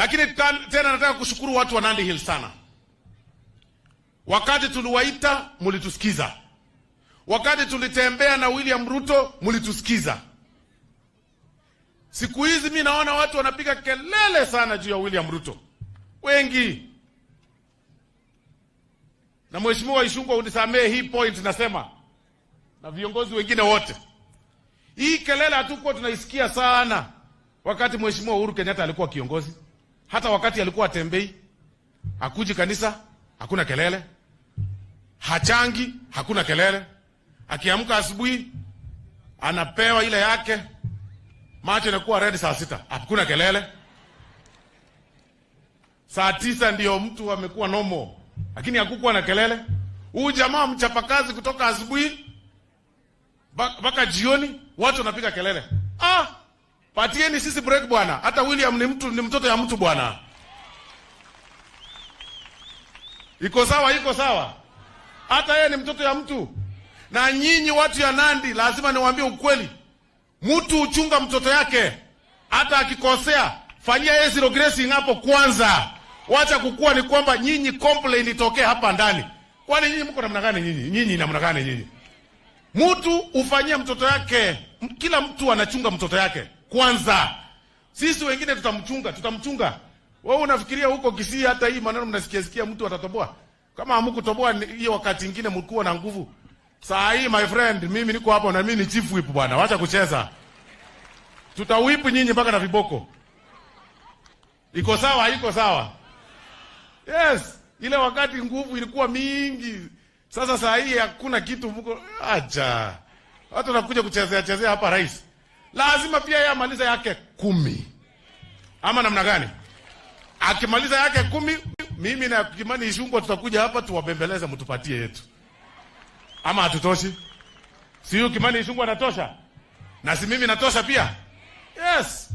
Lakini tena nataka kushukuru watu wa Nandi Hills sana. Wakati tuliwaita mulitusikiza. Wakati tulitembea na William Ruto mulitusikiza. Siku hizi mi naona watu wanapiga kelele sana juu ya William Ruto, wengi. Na Mheshimiwa Ichung'wah, unisamee hii point nasema, na viongozi wengine wote. Hii kelele hatukuwa tunaisikia sana wakati Mheshimiwa Uhuru Kenyatta alikuwa kiongozi. Hata wakati alikuwa atembei, hakuji kanisa, hakuna kelele. Hachangi, hakuna kelele. Akiamka asubuhi anapewa ile yake, macho inakuwa red saa 6, hakuna kelele. Saa 9 ndio mtu amekuwa normal, lakini hakukuwa na kelele. Huyu jamaa mchapakazi kutoka asubuhi mpaka jioni, watu wanapiga kelele. Ah, patieni sisi break bwana. Hata William ni mtu, ni mtoto ya mtu bwana. Iko sawa, iko sawa. Hata yeye ni mtoto ya mtu. Na nyinyi watu ya Nandi lazima niwaambie ukweli. Mtu uchunga mtoto yake. Hata akikosea, fanyia yeye zero grazing hapo kwanza. Wacha kukua ni kwamba nyinyi complain itokee hapa ndani. Kwani nyinyi mko namna gani nyinyi? Nyinyi namna gani nyinyi? Mtu ufanyia mtoto yake. Kila mtu anachunga mtoto yake kwanza. Sisi wengine tutamchunga, tutamchunga. Wewe unafikiria huko Kisii hata hii maneno mnasikia sikia mtu atatoboa? Kama hamkutoboa hiyo wakati mwingine mlikuwa na nguvu. Saa hii my friend, mimi niko hapa na mimi ni chief whip bwana. Wacha kucheza. Tutawhip nyinyi mpaka na viboko. Iko sawa, iko sawa. Yes, ile wakati nguvu ilikuwa mingi. Sasa saa hii hakuna kitu mko acha. Watu wanakuja kuchezea chezea hapa rais. Lazima pia yeye amalize yake 10. Ama namna gani? Akimaliza yake 10, mimi na Kimani Ichung'wah tutakuja hapa tuwabembeleze mtupatie yetu. Ama hatutoshi? Si huyu Kimani Ichung'wah anatosha? Na si mimi natosha pia? Yes.